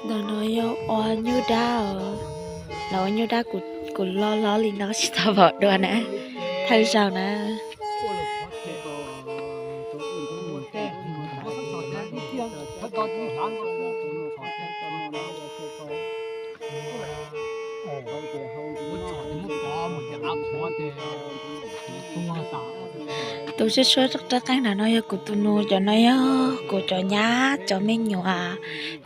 Ntawm no yog ua nyuj dab os. Los ua nyuj dab kuv, kuv loj hlob li no tsis tau pom dua na. Thawj zaug na. Tus tshuab tshuab rab qeej nram no yog kuv tus nus, cov no yog kuv cov nyab cov me nyuam,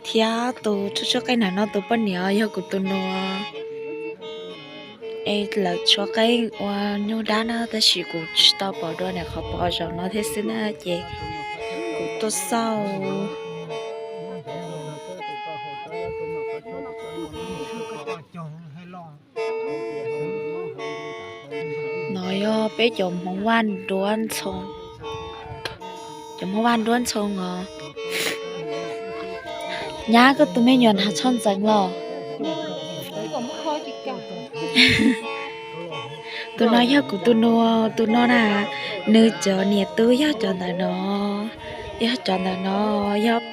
thiab tus tshuab tshuab qeej nram no tus poj niam yog kuv tus nus. Es lawv tshuab qeej ua nyuj dab na, tab sis kuv tsis tau pom dua, nim qhov pom zaum no thiab xwb na ces kuv tuaj xauj. No yog peb cov Hmoob Vaj Nruab Ntxhoo. Cov Hmoob Vaj Nruab Ntxhoo os. Nyab, koj tus me nyuam hnav tsho ntxeev los? Tus no yog kuv tus nus, tus no na, nws cov niam tub yog cov ntawm no, yog cov ntawm no, yog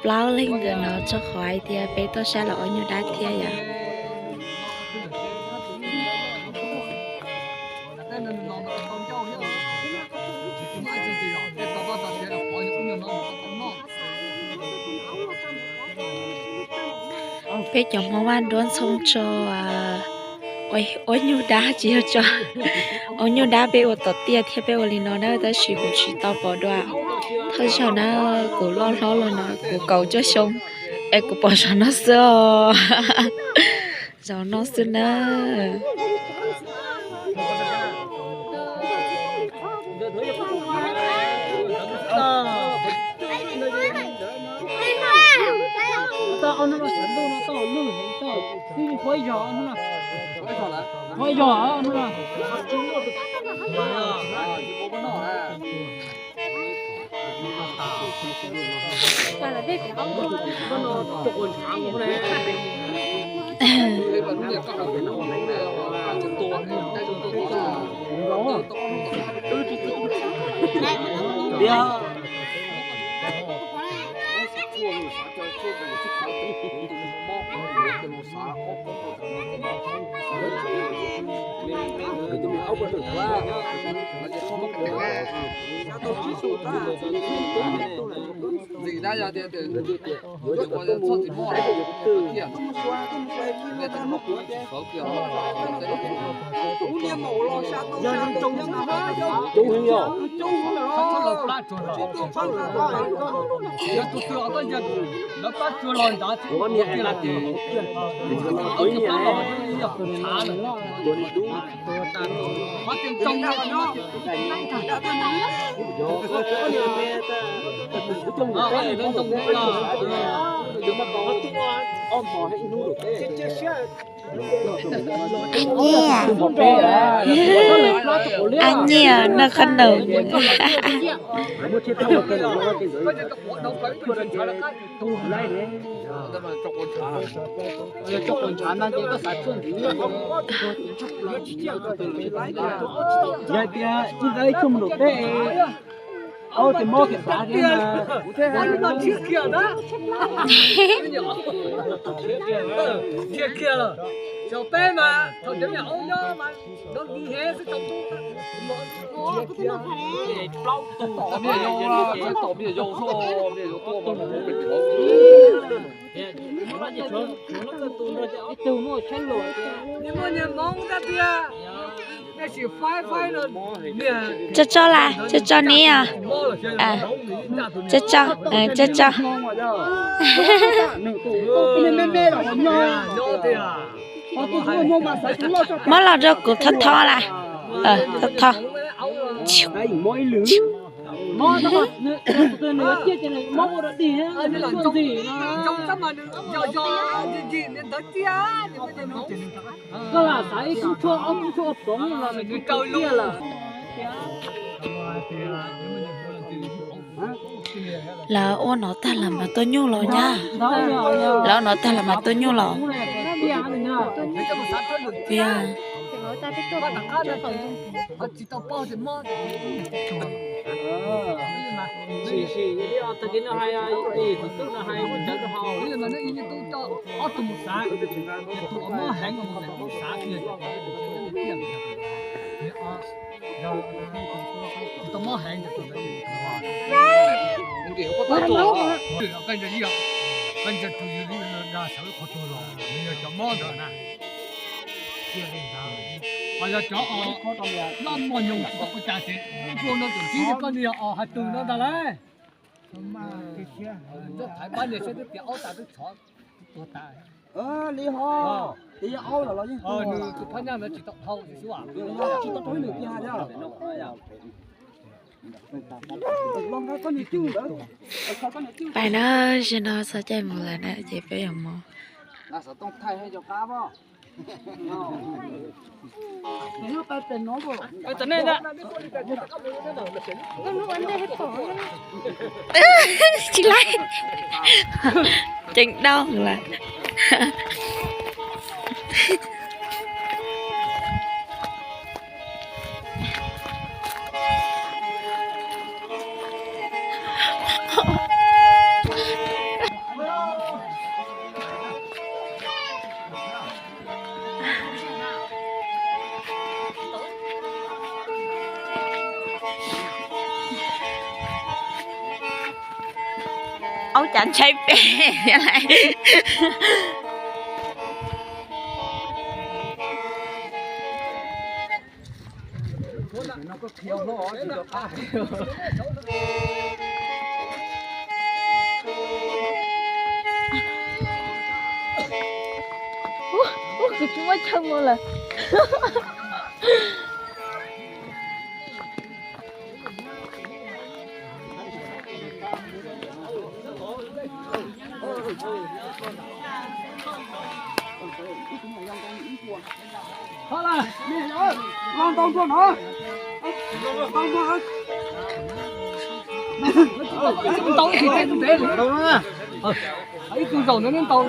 plaub leeg ntawm no, rau qhov hais tias peb tuaj saib los ua nyuj dab thiab yom. Peb cov Hmoob Vaj Nruab Ntxhoo tso ua nyuj dab, tsis yog tso, ua nyuj dab peb ua tom tiaj thiab peb ua li no na, tab sis kuv tsis tau pom dua. Thawj zaug na, kuv loj hlob los no kuv kaum cuaj xyoo es kuv pom zaum no xwb os. Zaum no xwb na. Ab Nyiaj, ab Nyiaj noj qab num. Yog tias ib nqa ib tug mus nram teb, aub tes mob kiag tav thiab na. Tso tso las, tso tso ni os. Tso tso, tso tso. Muab los rau kuv tho tho las. Tho tho. Lawv ua no tag lawm mas tua nyuj los nyab. Lawv ua no tag lawm mas tua nyuj los. Tiag. Mas nej ib tug coj ob tug mus xav, tus uas mob heev los mus xav kiag, tsis tau mob heev, koj ntsia tus yog dag sawv qhov tuag los nws yog cov mob ntawd na. Ho yog cov loj mos nyoos tsis tau ua cas ces ua no tseem tib koj niag os hais tus no ntag lauj. Thaiv pab niag saib twb tiav aub tas twb tshov tuag tas. Li ho, tiav aub los los yeej tuag. Nws tus phab nyaj ntawd tsis tau dhau xwb. Tsis tau dhau nws kiag thiab. Pais na, zaum no txog caij mus lawm na ces peb yuav mus. Tsis laib, ceev dab lawm. Aub cas ntshai pem lawm. Ub, kuv tsis muaj chaw mus lawm. Ib tug zaum ntawd neb ntau.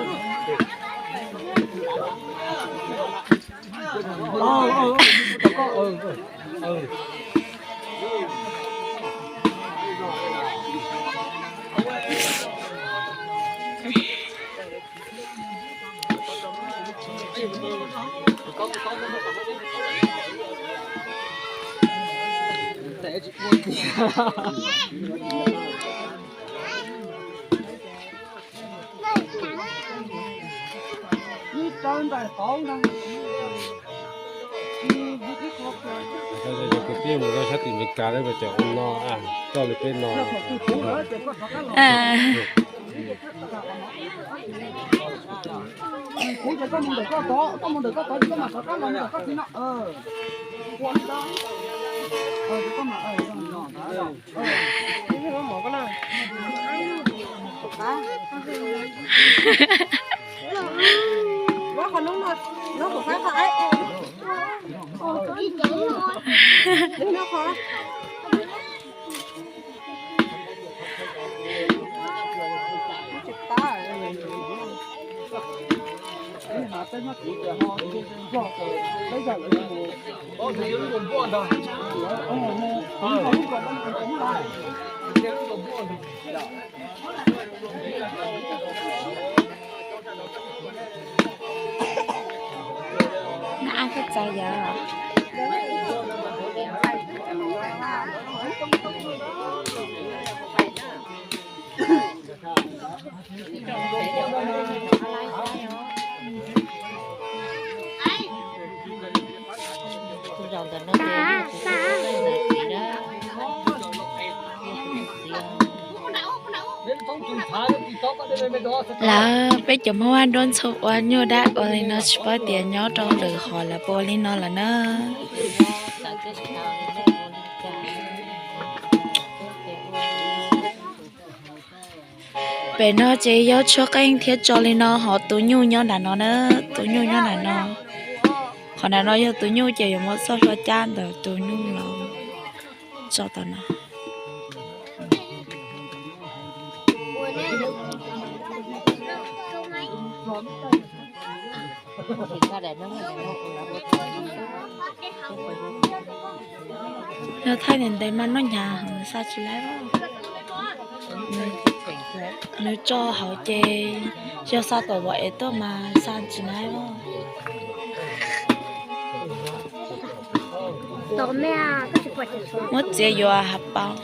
Kwv tij mus rau sab tim Amelikas lawm, cov ua no, coj li peb no. Kuv ces koj mus ntawm koj tod, koj mus ntawm koj tod ces koj mam rov qab los ntawm koj txiv no. Ua li ntawd. Ces koj mam, ua qhov no, no kuv faib qhov, no qhov. Nab koj txav yog. Lawv peb cov Hmoob Vaj Nruab Ntxhua ua nyuj dab ua li no tsis paub tias nyob rau lwm hom lawv puas ua li no lawm na. Pem no ces yog tshuab qeej thiab tso li no, ho tus nyuj nyob nram no na, tus nyuj nyob nram no. Qhov nram no yog tus nyuj ces yuav muab txoj hlua cab ntawm tus nyuj los tso tom no. Yog thaij ntev ntev mas noj hnyav heev, xa tsis laib. Nws tso hauv ces yog xa tom vov es tuaj mas xa tsis naiv. Muab txiav yuav hav paus.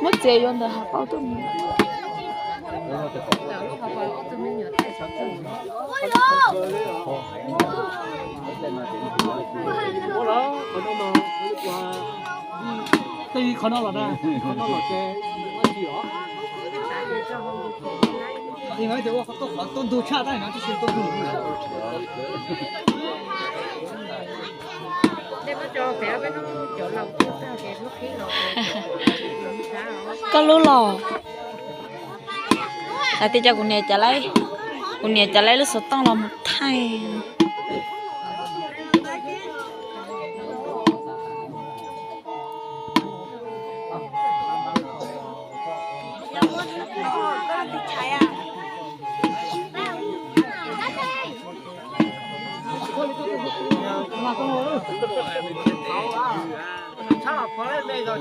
Muab txiav yuav ntawm hav paus tuaj mus. Tej qhov no los na, qhov no los ces ua qhov tuaj qhov tuaj ntug tshaj tab no tib si tuaj ntug. Koj lub los. Hais tias cov kuv niam cav laib, kuv niam cav laib lub xov tooj los mus thaij.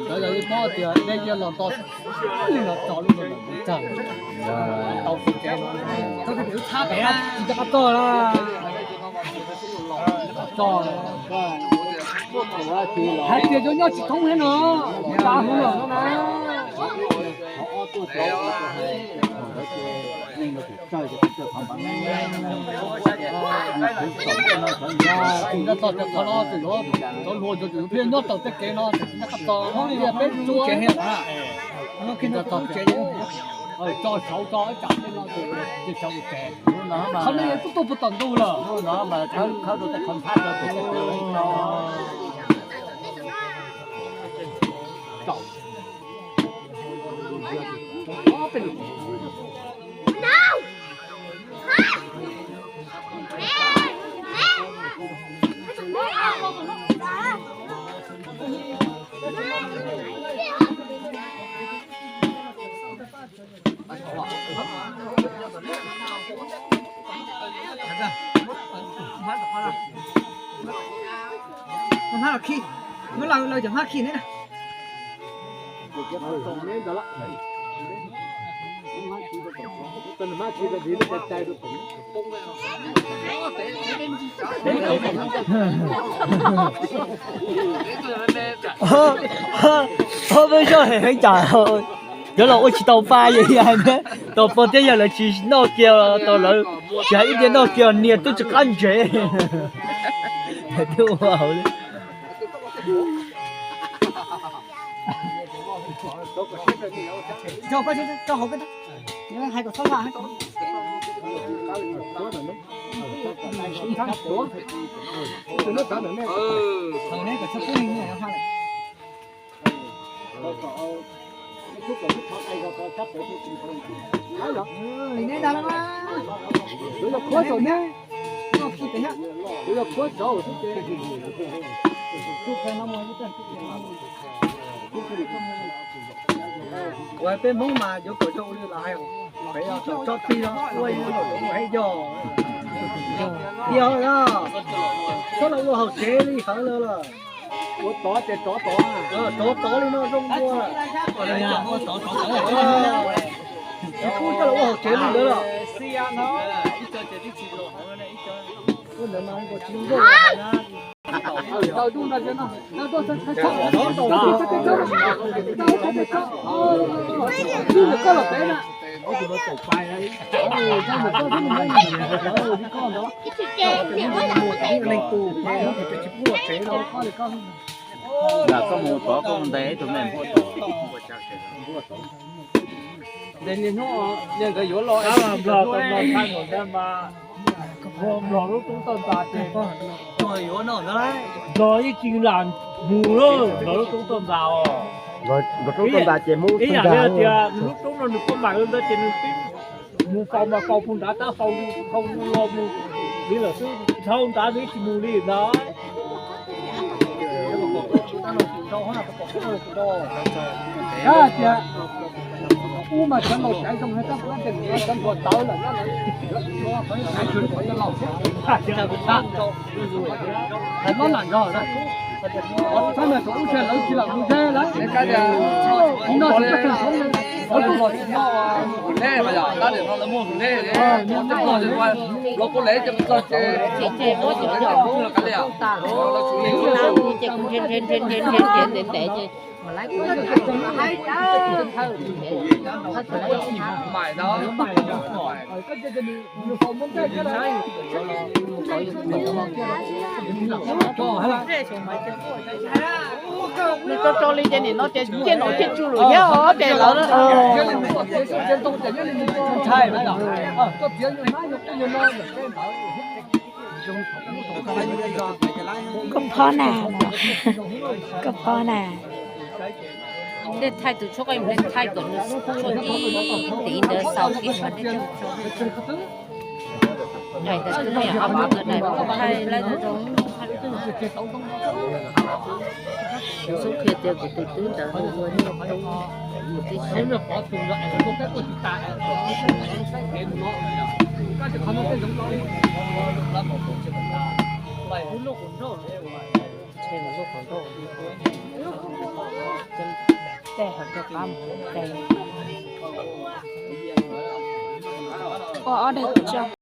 Ntawd yog ib pob tias dej nyiaj los nto, no tso lub no tau tsis tsev no, tsis rov qab txog na. Tso, hais tias cov nyob tsis thoob thiab no, tas hauv lawm no na. Tsis nco txog tias qhov no, cov hluas cov thiaj nyob tau tej kev no, nyob qab txog peb tsuab, tsis nco txog tias tso saud tso ib tsam tej no ces saud ua tsev. Qhov no yog tuaj tuaj puag tom ntug lawm. Hmab khi, hmab laws laws cov hmab khi ne na. Peb zoj heev heev cas, cov laus ua tsis tau pa yog hais tias tau pog thiab yawg lawv tsis noj kiag, tau lawv tsis hais ib diav noj kiag nias twb tsis qab ntsev. Twb ua hauv li. Ua peb Hmoob mas yuav kom zoo li los hais, peb tso tig los ua ib yam, yog, yog, txhob los ua hauv tsev li hawv lawm. Ua tod ces rov tod, rov tod li no zoo dua. Tsis pub coj los ua hauv tsev li ntawd los. Lam koj mus tod koj mus ntes ib tug me npua tod. Ntes niaj hnub niag nkawd yuav los, Nplog tau Nplog thaij nkaus ntag mas, Nplog lub roob toj ntxas ces Nplog yeej tsis lam mus lawm, Nplog lub roob toj ntxas os. Ib yam li tias nws lub roob no nws kuj mam li ntawd ces nws pib mus faus mas faus puag nrad tab faus, faus los mus li lawm xwb, dhau nrad nws tsis mus li ntag. Tias ub mas cov laus caiv zoo, cov hluas tawv lawm, hais no lam nrog, txhob na, tus ub tsis lawv tsis lam mus ze lawm. No tsis tau tsis los, los kuv le, ntev ntev ces nws tso tso li ces nim no ces ciaj nom ciaj tsw lawm thiab os ces lawv Koj phob na, koj phob na. Dej thaij tus tshuab, koj yuav dej thaij kom nws tshuab ib tiv ntawd xaus kiag mas dej tso. Ntawd twb yog ob phav ntawd na, thaij laib zoo zoo. Xub qhia tias kuv tus tub ntawd nws ua niaj tub, kuv twb xyuas. Ua ob daig tso.